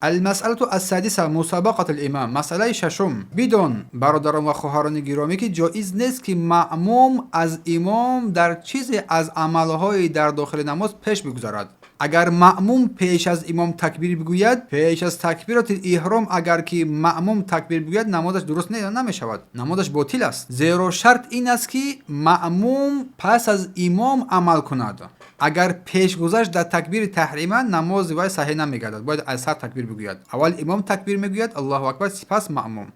المسألة السادسة: مسابقة الإمام. Масъалаи шашум. Бидон, бародарон ва хоҳарони гиромӣ, ки ҷоиз нест, ки маъмум аз имом дар чизе аз амалҳои дар дохили намоз пеш бигузарад. Агар маъмум пеш аз имом такбир бигӯяд, пеш аз такбироти иҳром агар ки маъмум такбир бигӯяд, намозаш дуруст намешавад, намозаш ботил аст. Зеро шарт ин аст, ки маъмум пас аз имом амал кунад. Агар пеш гузашт дар такбири таҳрима, намози вай саҳеҳ намегардад, бояд аз сар такбир бигӯяд. Аввал имом такбир мегӯяд, Аллоҳу акбар, сипас маъмум.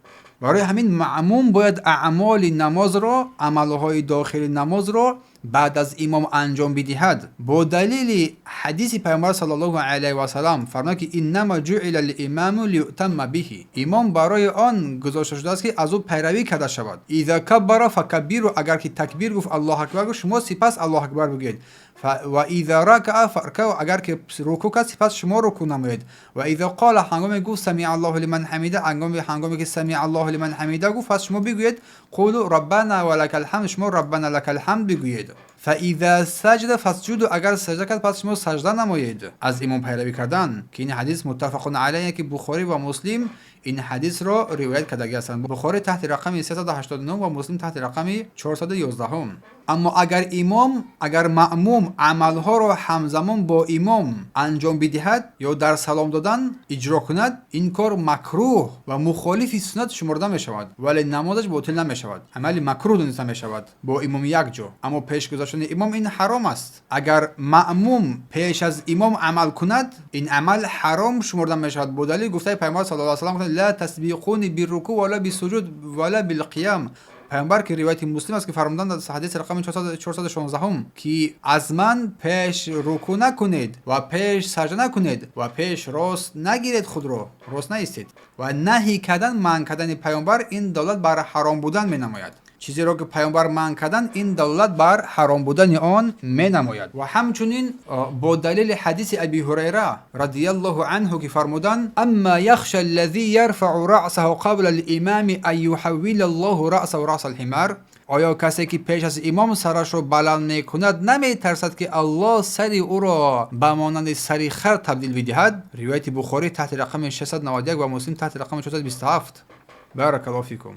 Барои ҳамин маъмум бояд аъмоли намозро, амалҳои дохили намозро баъд аз имом анҷом бидиҳад. Бо далели ҳадиси Пайғамбар саллаллоҳу алайҳи васалам фармуд, ки إنما جعل الإمام ليؤتم به. Имом барои он гузошта шудааст, ки аз ӯ пайравӣ карда шавад. إذا كبر فكبروا. Агар ки такбир гуфт, Аллоҳ акбар гуфт, шумо сипас Аллоҳ акбар бигӯед. وإذا ركع فاركعوا. Агар ки рукӯъ кард, сипас шумо рукӯъ намоед. وإذا قال, ҳангоме гуфт سمع الله لمن حمده, ҳангоме ки سمع الله لمن حمده гуфт, пас шумо бигӯед قولوا ربنا ولك الحمد, шумо ربنا لك الحمد бигӯед. فإذا سجد فاسجدوا. Агар сажда кард, пас шумо сажда намоед. Аз имом пайравӣ кардан, ки ин ҳадис متفق عليه, ки Бухорӣ ва Муслим ин ҳадисро ривоят кардагӣ ҳастанд, Бухорӣ таҳти рақами 389 ва Муслим таҳти рақами 411. Аммо агар маъмум амалҳоро ҳамзамон бо имом анҷом бидиҳад ё дар салом додан иҷро кунад, ин кор макрӯҳ ва мухолифи суннат шуморда мешавад, вале намозаш ботил намешавад. Амали макрӯҳ дониста мешавад бо имом якҷо, аммо пеш гузаштани имом ин ҳаром аст. Агар маъмум пеш аз имом амал кунад, ин амал ҳаром шуморда мешавад. Бо далели гуфтаи Пайғамбар саллаллоҳу алайҳи васаллам: لا تسبقوني بالركوع ولا بالسجود ولا بالقيام. Пайғамбар, ки ривояти Муслим аст, ки фармуданд дар ҳадиси рақами 416, ки аз ман пеш рукӯъ накунед ва пеш сажда накунед ва пеш рост нагиред, худро рост наистед. Ва наҳӣ кардан, манъ кардани Пайғамбар, ин далолат бар ҳаром будан менамояд. Чизеро ки Пайғамбар манъ кардан, ин далолат бар ҳаром будани он менамояд. Ва ҳамчунин бо далели ҳадиси Аби Ҳурайра رضي الله عنه, ки фармуданд: أما يخشى الذي يرفع رأسه قبل الإمام أن يحول الله رأسه رأس الحمار. Оё касе ки пеш аз имом сарашро баланд мекунад, наметарсад, ки Аллоҳ сари ӯро ба монанди сари хар табдил бидиҳад? Ривояти Бухорӣ таҳти рақами 691 ва Муслим таҳти рақами 427. بارك الله فيكم.